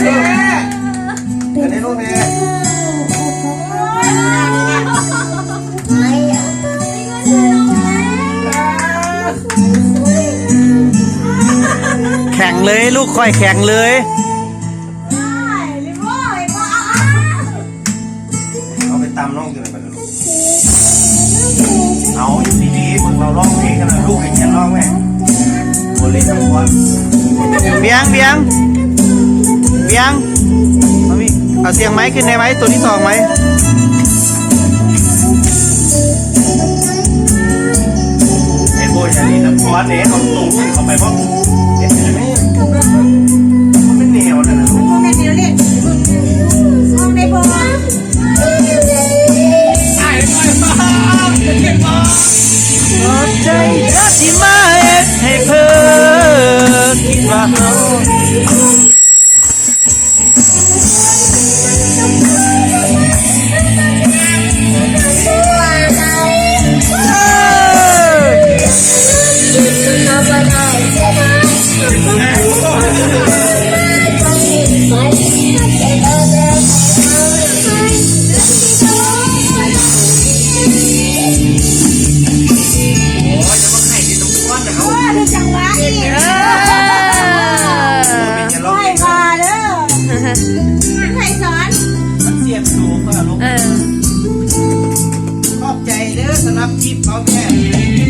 ອັນນີ້ລູກແມ່ ແຂງເລີຍ ລູກຂ້ອຍແຂງເລີຍ. ເອົາໄປຕຳນ້ອງຈັ່ງໃດບັດນີ້ລູກ. ເອົາຢູ່ດີໆ ເບິ່ງເຮົາຮ້ອງເພງກັນນະ ລູກໃຫ້ຂຽນຮ້ອງແມ່. ໂອເລນຳຄວນ ວຽງ ວຽງ ວຽງ ມາມີ ເອົາສຽງໄມຂຶ້ນໄດ້ໄວ ໂຕທີສອງໄວ. ໄອ້ໂບຍອັນນີ້ນຳຄວນເດ້ ເອົາໂຕຂຶ້ນເຂົ້າໄປບໍ່ ເຮັດຈັ່ງໃດ?